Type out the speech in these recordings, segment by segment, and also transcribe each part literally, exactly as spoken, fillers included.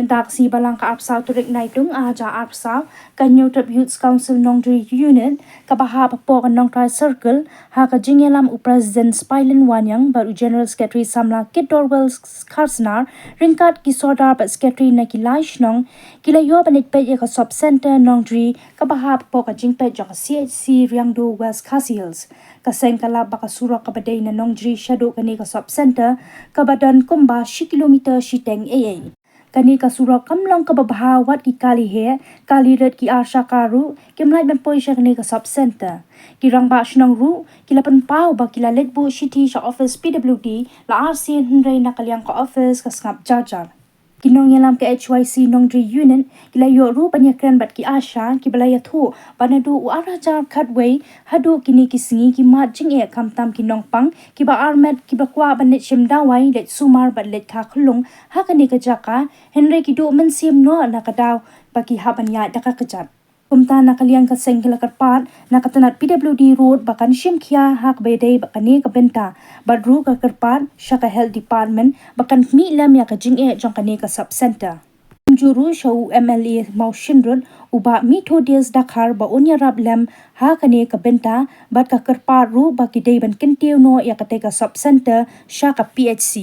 Dak sngi Balang ka arphew saw tarik Naitung arhajar arphew saw, ka Hynñiewtrep Youth Council Nongjri Unit, kaba hap hapoh ka Nongtrai Circle, ha ka jingïalam u President Spailin Waniang bad u General Secretary samla Kit Dorwell Kharsnar, ryngkat ki Sordar bad Secretary na ki lai shnong, ki la ïoh ban leit peit ïa ka Sub Centre Nongjri, kaba hap hapoh ka jingpeit jong ka C H C Riangdo, West Khasi Hills. Ka seng ka lap ba ka surok kaba dei na Nongjri shaduh kane ka Sub Centre, kaba don kumba shi kilometer shiteng eiei. Kane ka surok kam long kaba bha, wat ki kali heh, kali rit ki ar shaka ruh kim lah ban poi sha kane ka Sub Centre. Ki rangbah shnong ruh ki la pynpaw ba ki la leit buh shithi sha office P W D la arsien, hynrei na ka liang ka office ka sngap jar jar. Ki nongïalam ka H Y C Nongjri Unit ki la ïoh ruh ban ïakren bad ki ASHA, kiba la ïathuh ba naduh u arhajar khatwei haduh kine ki sngi, ki mad jingeh khamtam ki nongpang kiba armet, kiba kwah ban leit shim dawai, leit sumar bad leit kha khyllung ha kane ka jaka, hynrei ki duh mynsiem noh na ka daw ba ki hap ban ïaid da ka kjat. Kumta na ka liang ka seng ki la kyrpad na ka tnat P W D Road ba kan shim khia ha kaba ïadei bad kane ka bynta, bad ruh ka kyrpad sha ka Health Department ba kan khmih lem ïa ka jingeh jong kane ka Sub Centre. Kumjuh ruh sha u M L A Mawshynrut, u Bah Methodius Dkhar, ba un ïarap lem ha kane ka bynta, bad ka kyrpad ruh ba ki dei ban kyntiew noh ïa kata ka Sub Centre sha ka P H C.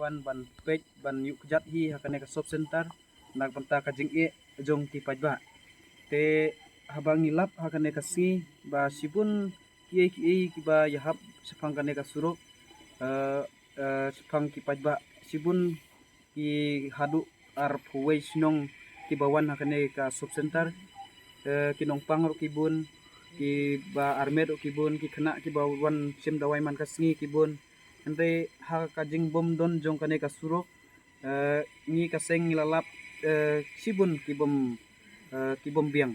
Wan ban peit ban ïuh kjat hi ha kane ka Sub Centre na ka bynta ka jingeh jong ki paidbah. Te haba ngi lap ha kane ka sngi ba shibun kiei kiei kiba ïahap shaphang kane ka surok, eh, eh, shaphang ki paidbah, shibun ki haduh arphew wei shnong kiba wan ha kane ka Sub Centre, eh, ki nongpang ruh ki bun, kiba armet ruh ki bun, ki khynnah kiba wan shim dawai man ka sngi ki bun. Hynrei ha ka jingbym don jong kane ka surok, eh, ngi ka seng ngi la lap, eh, shibun kibym, eh, kibym biang.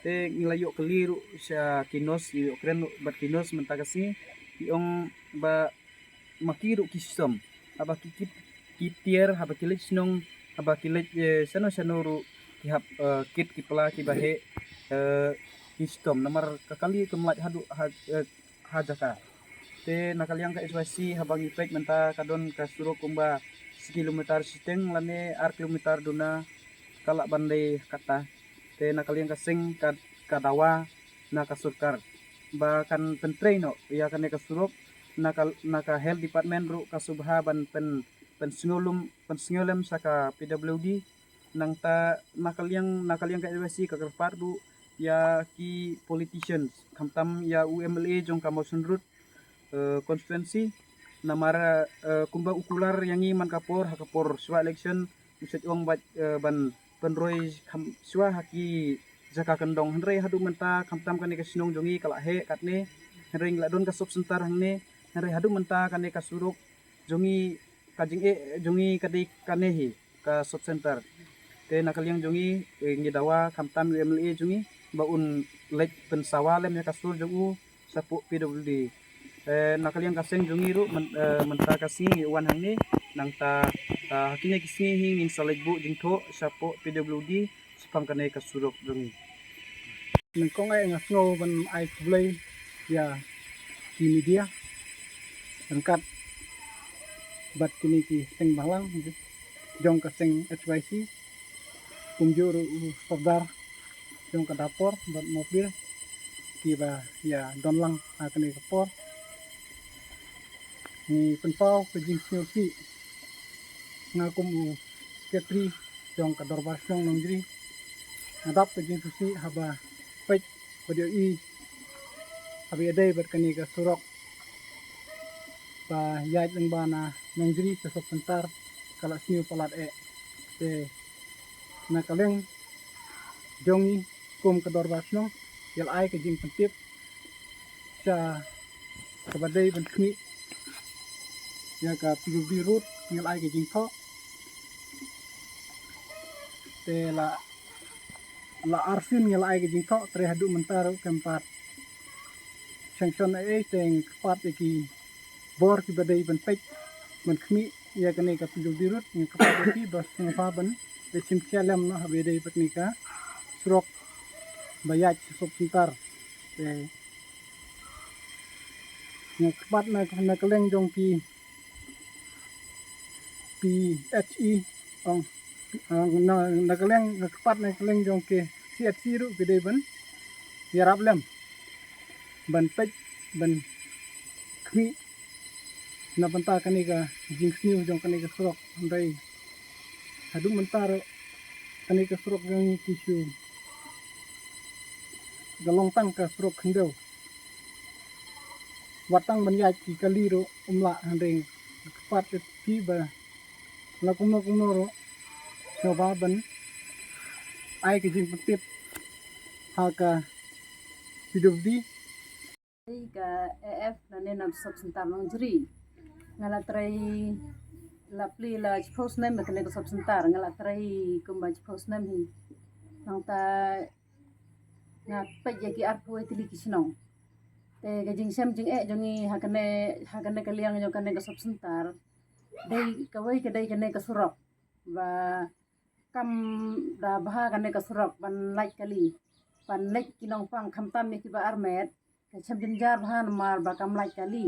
Te ngi la ïoh kylli ruh sha ki nurse, ngi ïoh kren ruh bad ki nurse mynta ka sngi, ki ong ba ma ki ruh ki shitom. Haba ki kit, ki tiar, haba ki leit shnong, haba ki leit, eh, shano shano ruh ki hap, eh, kit ki pla kiba heh, eh, ki shitom. Namar ka kali kam lait haduh ha, eh, ha jaka. Te na ka liang ka H Y C haba ngi peit mynta ka don ka surok kumba shi kilometer shiteng lane ar kilometer duna, ka lah ban dei kata. Te na ka liang ka seng ka, ka dawa na ka sorkar ba kan pyntrei noh ïa kane ka surok, na ka, na ka Health Department ruh ka sngewbha ban pyn, pynsngewlem, pynsngewlem sha ka P W D. Nangta na ka liang, na ka liang ka H Y C ka kyrpad ruh ïa ki politicians, khamtam ïa u M L A jong ka Mawshynrut, eh, constituency. Namar, eh, kumba u kular ïa ngi man ka por, ha ka por shuwa election, u shet ong ba, eh, ban pynroi kham shuwa ha ki jaka kyndong. Hynrei haduh mynta khamtam kane ka shnong jong ngi ka la heh katne, hynrei ngi la don ka Sub Centre hangne, hynrei haduh mynta kane ka surok jong ngi, ka jingeh jong ngi ka dei kane hi ka Sub Centre. Te na ka liang jong ngi, eh, ngi dawa khamtam u M L A jong ngi ba un leit pynsawa lem ïa ka sur jong u shapoh P W D. Eh, na ka liang ka seng jong ngi ruh myn-, eh, mynta ka sngi ngi wan hangne, nangta, ah, ha kine ki sngi hi ngin sa leit buh jingthoh shapoh P W D shaphang kane ka surok jong ngi. Nyngkong eh nga sngew ban ai khublei ïa ki media ryngkat bad kine ki seng bhalang jong ka seng H Y C, kumjuh ruh u sordar jong ka Dapor bad Mawpdir kiba ïa don lang ha kane ka por. Ngi pynpaw ka jingsngewsih, nga kum u Secretary jong ka Dorbar Shnong Nongjri, nga dap ka jingsngewsih haba peit bad ïohi haba ïadei bad kane ka surok ba ïaid lyngba na Nongjri sha Sub Centre ka la sniew palat eh. Te na ka liang jong ngi kum ka Dorbar Shnong, ïa la ai ka jingpyntip sha kaba dei ban khmih ïa ka P W D road, ngi la ai ka jingthoh. Te la, la arsien ngi la ai ka jingthoh, te haduh mynta ruh kam pat sanction ei ei. Te ngi kyrpad ïa ki bor kiba dei ban peit ban khmih ïa kane ka P W D road, ngi kyrpad ïa ki ba sngewbha ban leit shim khia lem noh haba ïadei bad kane ka surok ba ïaid sha Sub Centre. Te ngi kyrpad na, na ka liang jong ki P H E Ong, ah, na, na ka liang, na ka pat na ka liang jong ki C H C ruh ki dei ban ïarap lem, ban peit, ban khmih na bynta kane ka jingsniew jong kane ka surok. Hynrei haduh mynta ruh kane ka surok jong ngi ki shu ka long tang ka surok khyndew. Wat tang ban ïaid ki kali ruh um lah, hynrei ka pat ka phi ba la kumno kumno ruh sngewbha ban ai ka jingpyntip ha ka P W D. Ka A F lane na sub center Nongjri. Nga la trei la plie la chiphew snem ba kane ka sub center, nga la trei kumba chiphew snem hi. Nangta nga peit ïa ki arphew tylli ki shnong. Te ka jingshem jingeh jong ngi ha kane, ha kane ka liang jong kane ka sub center, dei kawei ka dei kane ka surok ba kam da bha kane ka surok ban lait kali, ban lait ki nongpang, khamtam ïa kiba armet. Ka shem jynjar bha namar ba kam lait kali,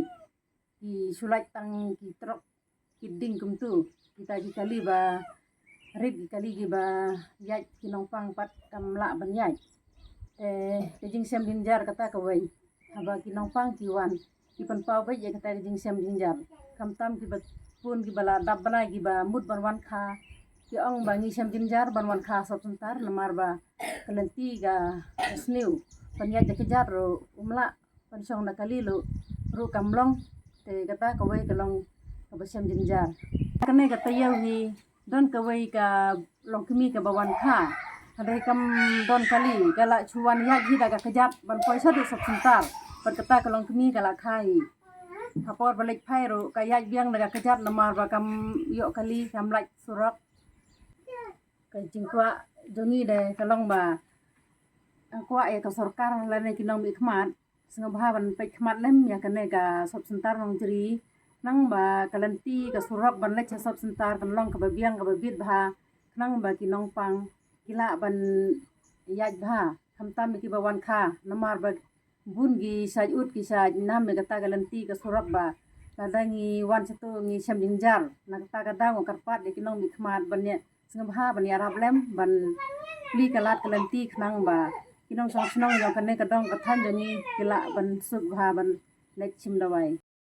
ki shu lait tang ki trok ki ding kumtu. Kita ki kali ba rit, ki kali kiba ïaid ki nongpang pat kam lah ban ïaid. Te ka jingshem jynjar kata kawei. Haba ki nongpang ki wan, ki pynpaw beit ïa kata ka jingshem jynjar. Khamtam kiba pun, kiba la dap bnai, kiba mut ban wan kha, ki ong ba ngi shem jynjar ban wan kha sub center namar ba ka lynti ka sniew, ban ïaid da kjat ruh um lah, ban shong da kali ruh kam long. Te kata kawei ka long kaba shem jynjar. Kane ka taïew hi don kawei ka longkmie kaba wan kha, hynrei kam don kali, ka la shu wan ïaid hi da ka kjat ban poi shaduh sub center. Bad kata ka longkmie ka la kha hi. Ha por ba leit phai ruh ka ïaid biang da ka kjat namar ba kam ïoh kali, kam lait surok. Ka jingkwah jong ngi de ka long ba kwah ïa ka sorkar lane ki nongmihkhmat sngewbha ban peit khmat lem ïa kane ka sub center Nongjri, khnang ba ka lynti ka surok ban leit sha sub center kan long kaba biang, kaba bit bha, khnang ba ki nongpang ki lah ban ïaid bha, khamtam ïa kiba wan kha, namar ba bun ki shait ud, ki shait nam ïa kata ka lynti ka surok ba lada ngi wan shatu ngi shem jynjar. Na kata ka daw nga kyrpad ïa ki nongmihkhmat ban ïa sngewbha ban ïarap lem, ban plie ka lad ka lynti, khnang ba ki nongshong shnong jong kane ka dong ka thaiñ jong ngi ki lah ban suk bha ban leit shim dawai.